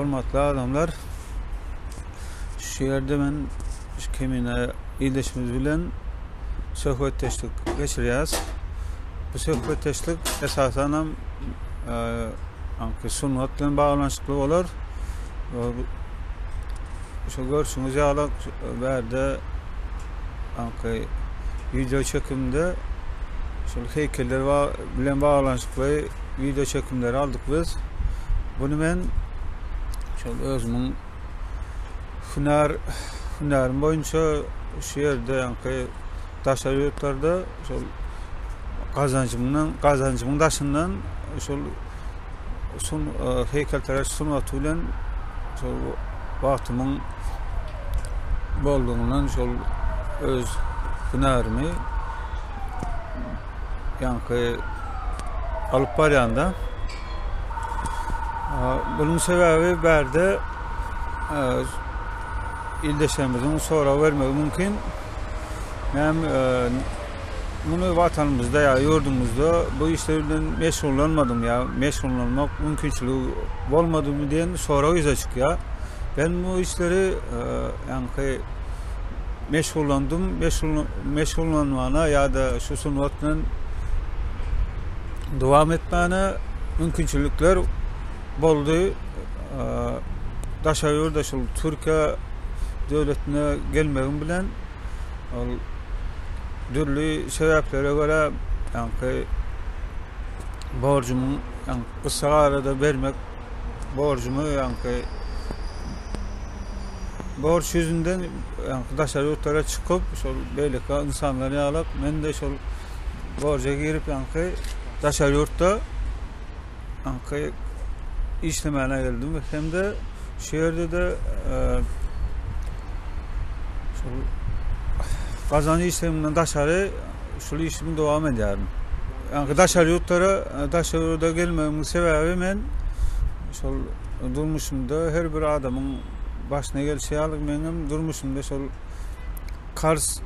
Hormatly adamlar, şu ýerde men şu Kemine ildeşimiz bilen söhbetdeşlik geçirýäs. Bu söhbetdeşlik esasanam aňky sungat bilen baglanyşykly bolar. Şu görşüňiz ýaly bärde aňky wideo çekimde şol heýkeller bilen baglanyşykly wideo çekimleri aldyk biz. Bunu men şol özümiň hünär hünärim boýunça şu ýerde ýaňky daşary ýurtlarda şol gazanjymdan gazanjymyň daşyndan şol sun heýkeltaraş sungaty bilen şol wagtymyň boldugyndan şol öz hünärimi ýaňky alyp barýanda bunuň sebäbi bärde ildeşlerimiziň sorag bermegi mümkin. Näme muny watanymyzda ýa ýurdumyzda bu işler bilen meşgullanmadyň ýa meşgullanmak mümkinçiligi bolmadymy diýen sorag ýüze çykýar. Ben bu işleri ýaňky meşgullandym, meşgullanmana ýa-da şu sungat bilen dowam etmäne mümkinçilikler boldy. Daşary ýurda şul Türkiýe döwletine gelmegim bilen ol dürli sebäplere görä ýaňky borjumyň ýaňky gysga arada bermek borjumy ýaňky borç ýüzünden ýaňky daşary ýurtlara çykyp şol beýleki ynsanlar ýalak men-de şol borja girip ýaňky daşary ýurtda Aňky işlemäne geldim hem-de şu ýerde-de şol gazan işlegimden daşary şul işimi dowam edýärin. Ýaňky daşary ýurtlara, daşary ýurda gelmegimiň sebäbi men şol durmuşymda her bir adamyň başyna gelşi ýaly meňem durmuşymda şol karz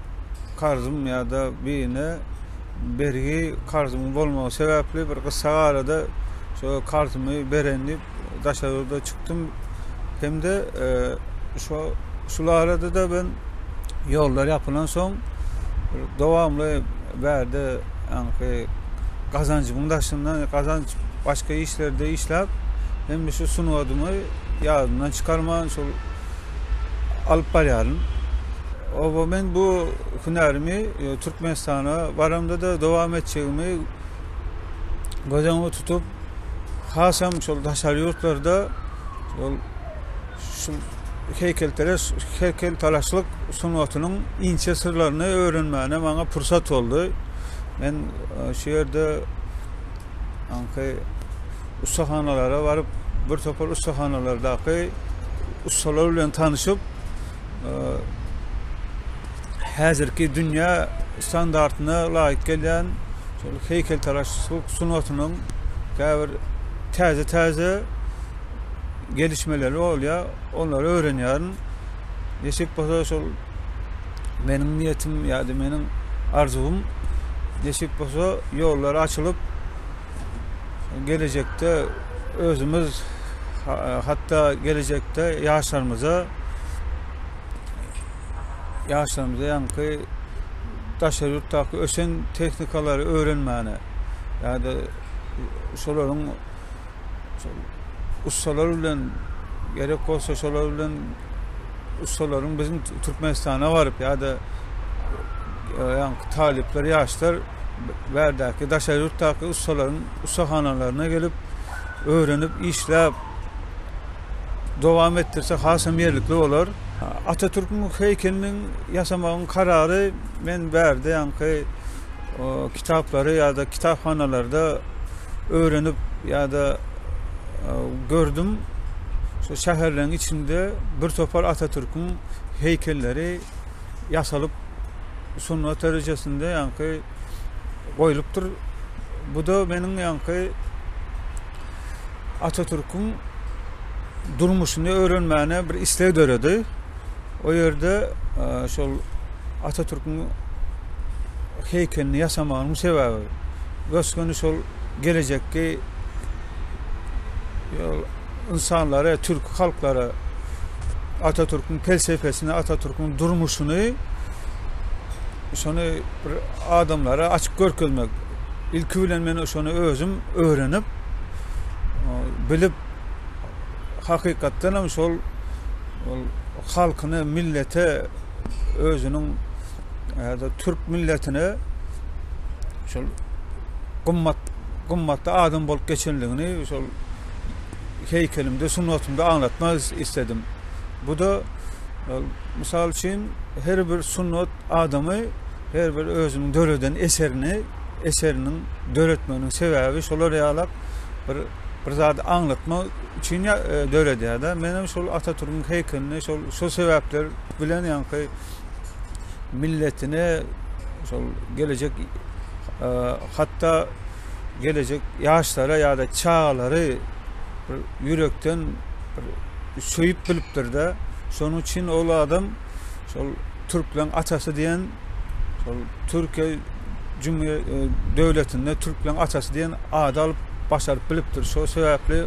karzym ýa-da birine bergi karzymyň bolmagy sebäpli bir gysga arada şo karzymy beren diýip daşary ýurda çykdym. Hem-de şo şul arada-da ben ýollar ýapylan soň dowamly bärde ýaňky gazanjymyň daşyndan gazanç başga işlerde işläp hem-de şu sungatymy ýadymdan çykarman şol alyp barýaryn. Oba men bu hünärimi Türkmenistana baramda-da dowam etjegimi göz öňüne tutup, hasam şol daşary ýurtlarda şol şu heýkeltaraş heýkeltaraşlyk sungatynyň inçe syrlaryny öwrenmäne maňa pursat boldy. Men şu ýerde Aňky ussahanalara baryp, bir topar ussahanalardaky ussalar bilen tanyşyp, häzirki dünýä standartyna laýyk gelýän şol heýkeltaraşlyk sungatynyň käbir täze-täze gelişmeleri bolýar, olary öwrenýärin. Nesip bolsa şol meniň niýetim ýa-da meniň arzuwym nesip bolsa ýollar açylyp gelejekde özümiz hatda gelejekde ýaşlarymyza ýaşlarymyza ýaňky daşary ýurtdaky ösen tehnikalary öwrenmäne ýa-da şolaryň ussalar bilen gerek bolsa şolar bilen ussalaryň biziň Türkmenistana baryp ýa-da ýaňky talyplar, ýaşlar bärdäki daşary ýurtdaky ussalaryň ussahanalaryna gelip öwrenip, işläp dowam etdirse hasam ýerlikli bolar. Atatürküň heýkeliniň ýasamagyň karary men bärde ýaňky kitaplary ýa-da kitaphanalarda öwrenip ýa-da gördüm. Şu şäherleriň içinde bir topar Atatürküň heýkelleri ýasalyp sungat derejesinde ýaňky goýlupdyr. Bu-da meniň ýaňky Atatürküň durmuşyny öwrenmäne bir isleg döredi. O ýerde şol Atatürküň heýkelini ýasamagynyň sebäbi gös-göni şol gelejekki. ynsanlara, türki halklara Atatürküň pelsepesini, Atatürküň durmuşyny şony bir adamlara açyp görkezmek. Ilki bilen men şony özüm öwrenip, bilip hakykatdan hem şol halkyny, millete özüniň ýa-da türk milletine şol gymmat gymmatly adam bolup geçenligini şol heýkelimde, sungatymda aňlatmak istedim. Bu-da mysal üçin her bir sungat adamy her bir özüniň döreden eserini, eseriniň döretmeginiň sebäbi şolar ýalak bir bir zady aňlatmak üçin döredýär-de. Men hem şol Atatürküň heýkelini şol şo sebäpler bilen ýaňky milletine şol gelejek hatda gelejek ýaşlara ýa-da çagalary bir ýürekden bir söýüp bilipdir-de. Şonuň üçin ol adam şol türkleň atasy diýen şol Türkiýe Cumhur döwletinde türkleň atasy diýen ady alyp başaryp bilipdir. Şo sebäpli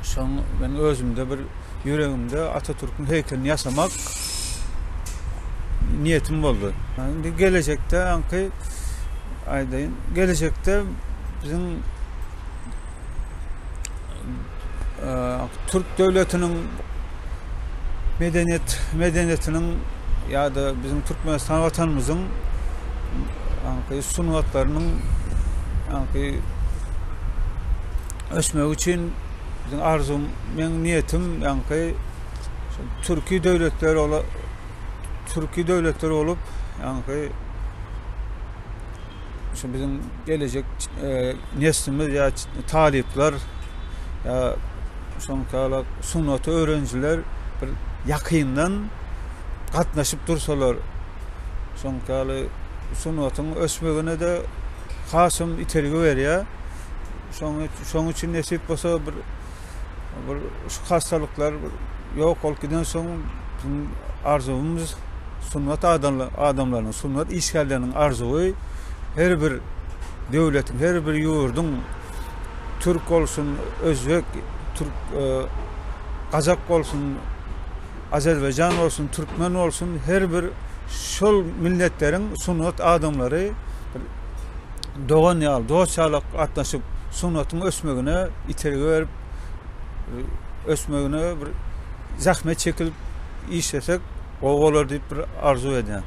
şoň men özümde bir ýüregimde Atatürküň heýkelini ýasamak niýetim boldy. Indi gelejekde aňky aýdaýyn, gelejekde biziň Türk döwletiniň medeniýet medeniýetiniň ýa-da biziň Türkmenistan watanymyzyň aňky sungatlarynyň aňky ösmegi üçin biziň arzuwym, meň niýetim ýaňky türki döwletler ola türki döwletler bolup ýaňky şu biziň gelejek e, neslimiz ýa talyplar ýa şoňkalar sungaty öwrenijiler bir ýakyndan gatnaşyp dursalar şoňkaly sungatyň ösmegine de hasam itergi berýär. Şoň üçin nesip bolsa bir bir şu hassalyklar ýok bolup giden soň biziň arzuwymyz sungat adamlarynyň, sungat işgärleriniň arzuwy her bir döwletiň, her bir ýurduň türk bolsun, özbek, türk, e, gazak bolsun, azerbaýjan bolsun, türkmen bolsun, her bir şol milletleriň sungat adamlary bir dogan ýaly, dost ýaly gatnaşyp, sungatyň ösmegine itergi berip, ösmegine bir zähmet çekilip işlesek gowy bolar diýip bir arzuw edýän.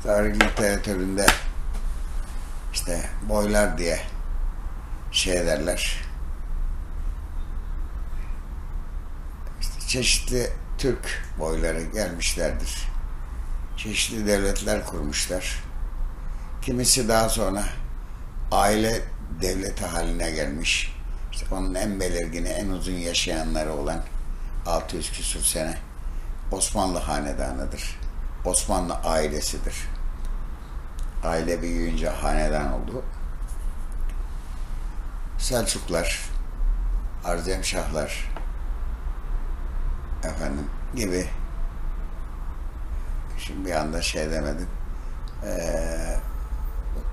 Tarih literatüründe işte boylar diye şey ederler. İşte çeşitli Türk boyları gelmişlerdir. Çeşitli devletler kurmuşlar. Kimisi daha sonra aile devleti haline gelmiş. İşte onun en belirgini, en uzun yaşayanları olan 600 küsur sene Osmanlı hanedanıdır. Osmanlı ailesidir. Aile büyüyünce hanedan oldu. Selçuklar, Arzemşahlar efendim gibi şimdi bir anda şey demedim. Ee,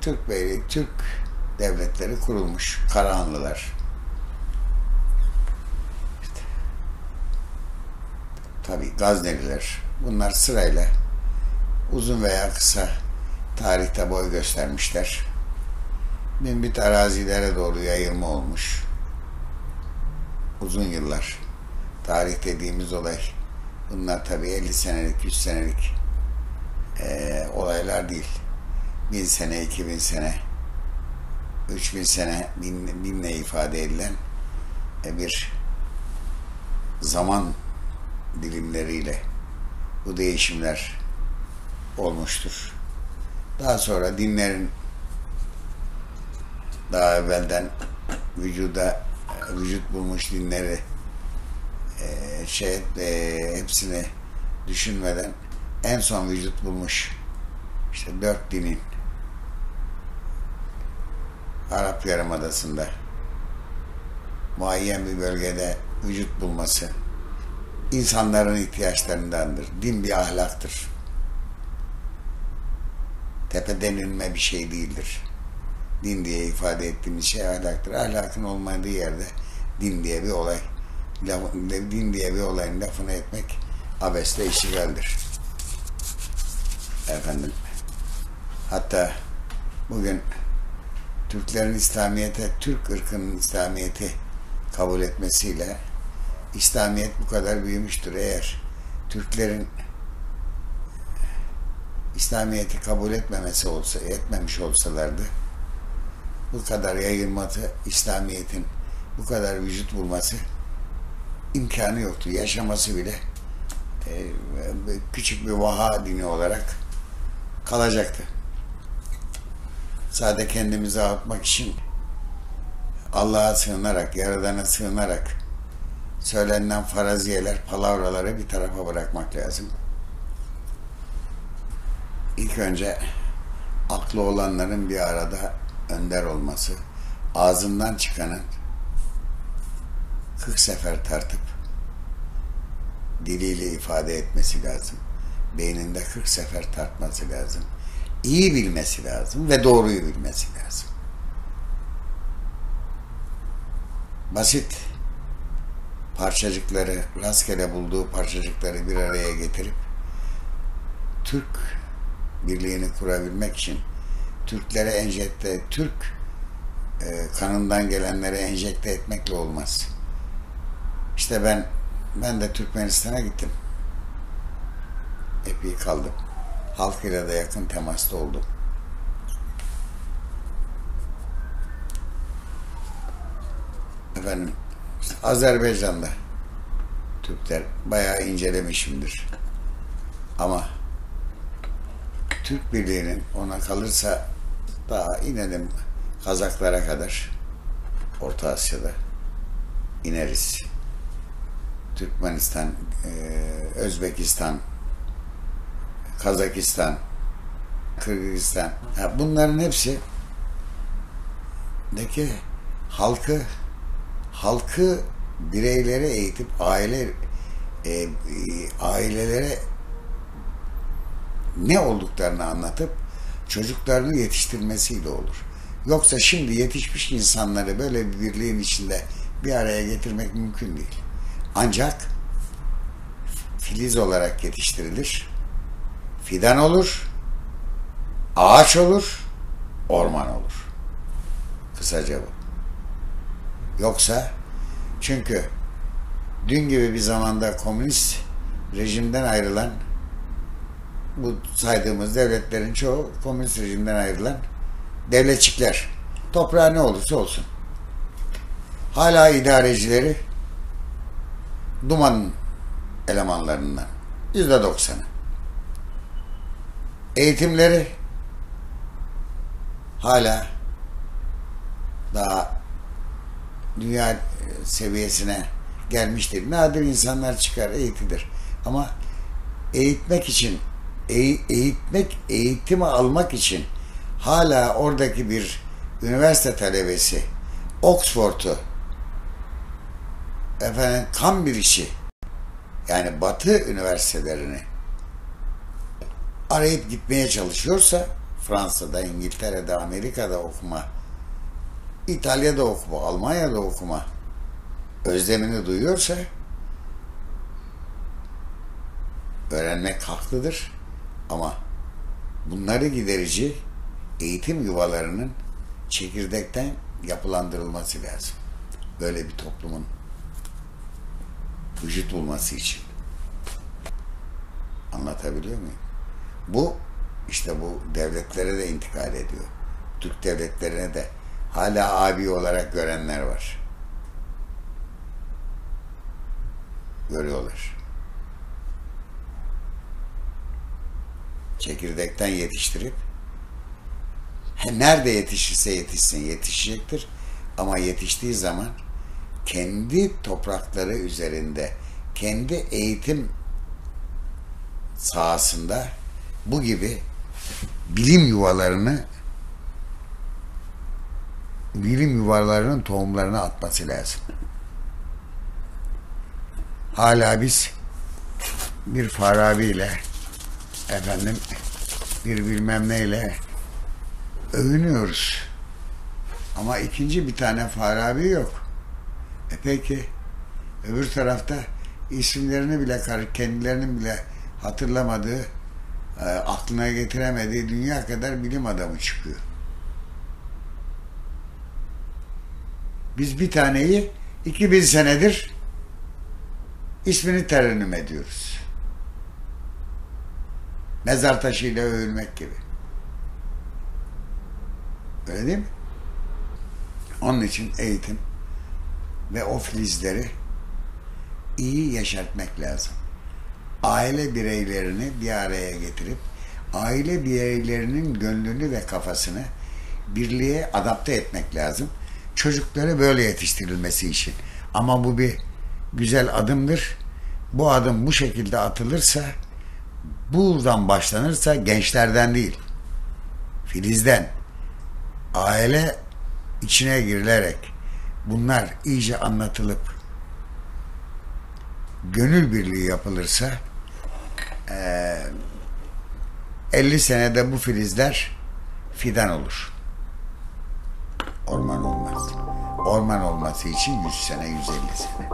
Türk Beyliği, Türk devletleri kurulmuş. Karahanlılar. İşte, tabii Gazneliler. Bunlar sırayla uzun veya kısa tarihte boy göstermişler. Mümbit arazilere doğru yayılma olmuş. Uzun yıllar. Tarih dediğimiz olay bunlar tabii 50 senelik, 100 senelik e, olaylar değil. 1000 sene, 2000 sene, 3000 sene, bin, binle ifade edilen e, bir zaman dilimleriyle bu değişimler olmuştur. Daha sonra dinlerin daha evvelden vücuda vücut bulmuş dinleri e, şey e, hepsini düşünmeden en son vücut bulmuş işte dört dinin Arap Yarımadası'nda muayyen bir bölgede vücut bulması insanların ihtiyaçlarındandır. Din bir ahlaktır. Tepeden inme bir şey değildir. Din diye ifade ettiğimiz şey ahlaktır. Ahlakın olmadığı yerde din diye bir olay, din diye bir olayın lafını etmek abesle iştigaldir. Efendim, hatta bugün Türklerin İslamiyet'e, Türk ırkının İslamiyet'i kabul etmesiyle İslamiyet bu kadar büyümüştür. Eğer Türklerin İslamiyet'i kabul etmemesi olsa, etmemiş olsalardı bu kadar yayılması, İslamiyet'in bu kadar vücut bulması imkanı yoktu. Yaşaması bile e, küçük bir vaha dini olarak kalacaktı. Sade kendimizi avutmak için Allah'a sığınarak, Yaradan'a sığınarak söylenen faraziyeler, palavraları bir tarafa bırakmak lazım. İlk önce aklı olanların bir arada önder olması, ağzından çıkanın 40 sefer tartıp diliyle ifade etmesi lazım. Beyninde 40 sefer tartması lazım. İyi bilmesi lazım ve doğruyu bilmesi lazım. Basit parçacıkları, rastgele bulduğu parçacıkları bir araya getirip Türk birliğini kurabilmek için Türklere enjekte, Türk e, kanından gelenlere enjekte etmekle olmaz. İşte ben ben de Türkmenistan'a gittim. Epey kaldım. Halkıyla da yakın temasta oldum. Efendim işte Azerbaycan'da Türkler bayağı incelemişimdir. Ama Türk Birliği'nin ona kalırsa daha inelim Kazaklara kadar Orta Asya'da ineriz. Türkmenistan, e, Özbekistan, Kazakistan, Kırgızistan. Bunların hepsi deki halkı halkı bireylere eğitip aile e, ailelere ne olduklarını anlatıp çocuklarını yetiştirmesiyle olur. Yoksa şimdi yetişmiş insanları böyle bir birliğin içinde bir araya getirmek mümkün değil. Ancak filiz olarak yetiştirilir, fidan olur, ağaç olur, orman olur. Kısaca bu. Yoksa çünkü dün gibi bir zamanda komünist rejimden ayrılan bu saydığımız devletlerin çoğu komünist rejimden ayrılan devletçikler. Toprağı ne olursa olsun. Hala idarecileri Duman'ın elemanlarından. %90'ı. Eğitimleri hala daha dünya seviyesine gelmiş değil. Nadir insanlar çıkar, eğitilir. Ama eğitmek için, eğitmek, eğitimi almak için hala oradaki bir üniversite talebesi Oxford'u efendim Cambridge'i yani Batı üniversitelerini arayıp gitmeye çalışıyorsa Fransa'da, İngiltere'de, Amerika'da okuma, İtalya'da okuma, Almanya'da okuma özlemini duyuyorsa öğrenmek haklıdır ama bunları giderici eğitim yuvalarının çekirdekten yapılandırılması lazım. Böyle bir toplumun vücut bulması için. Anlatabiliyor muyum? Bu işte bu devletlere de intikal ediyor. Türk devletlerine de hala abi olarak görenler var. Görüyorlar. Çekirdekten yetiştirip nerede yetişirse yetişsin yetişecektir. Ama yetiştiği zaman kendi toprakları üzerinde, kendi eğitim sahasında bu gibi bilim yuvalarını bilim yuvalarının tohumlarını atması lazım. Hala biz bir Farabi ile efendim bir bilmem neyle övünüyoruz. Ama ikinci bir tane Farabi yok. E peki öbür tarafta isimlerini bile kendilerinin bile hatırlamadığı, e, aklına getiremediği dünya kadar bilim adamı çıkıyor. Biz bir taneyi 2000 senedir ismini terennüm ediyoruz. Mezar taşıyla övülmek gibi. Öyle değil mi? Onun için eğitim ve o filizleri iyi yeşertmek lazım. Aile bireylerini bir araya getirip aile bireylerinin gönlünü ve kafasını birliğe adapte etmek lazım. Çocukları böyle yetiştirilmesi için. Ama bu bir güzel adımdır. Bu adım bu şekilde atılırsa, buradan başlanırsa gençlerden değil, filizden, aile içine girilerek bunlar iyice anlatılıp gönül birliği yapılırsa 50 senede bu filizler fidan olur. Orman olmaz. Orman olması için 100 sene, 150 sene.